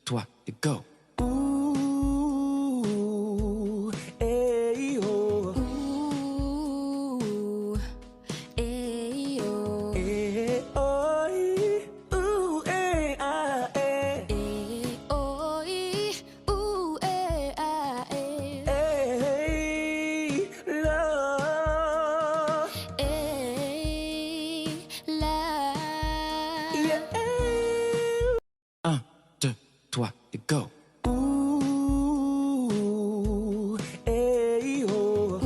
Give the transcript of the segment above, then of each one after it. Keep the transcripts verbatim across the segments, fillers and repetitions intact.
twa, go. Ooh, ey, oh. Ooh, ey, oh. Eh, oh, eh. Ooh, eh, ah, eh. Eh, oh, eh. Ooh, eh, ah, eh. Ey, la. Ey, la. Yeah. Un, deux, trois, go. Ooh, ey, oh.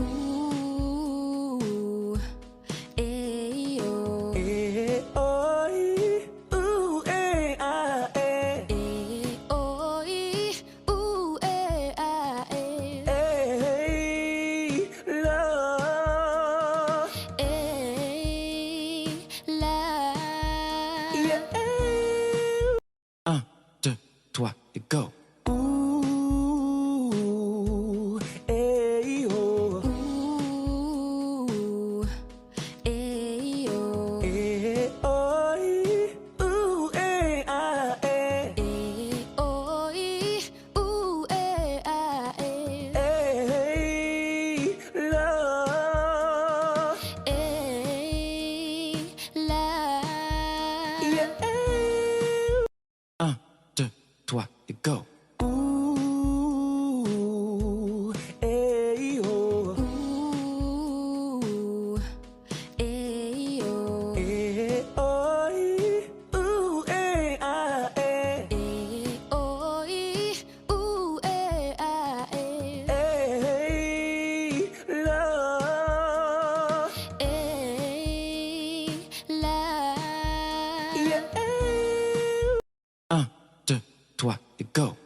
Ooh, ey, oh. Eh, oh, eh. Ooh, eh, ah, eh. Eh, oh, eh. Ooh, eh, ah, eh. Ey, la. Ey, la. Yeah. Un, deux, trois, go. Ooh, ey, oh. Ooh, ey, oh. Eh, oh, eh. Ooh, eh, ah, eh. Ooh, eh, ah, eh. Ey, la. Ey, la. Yeah. Un, deux, trois, go. Ooh, ey, oh. Ooh, ey, oh. Eh, oh, eh. Ooh, eh, ah, eh. Ooh, eh, ah, eh. Ey, la. Ey, la. Yeah. Un, deux, trois, go.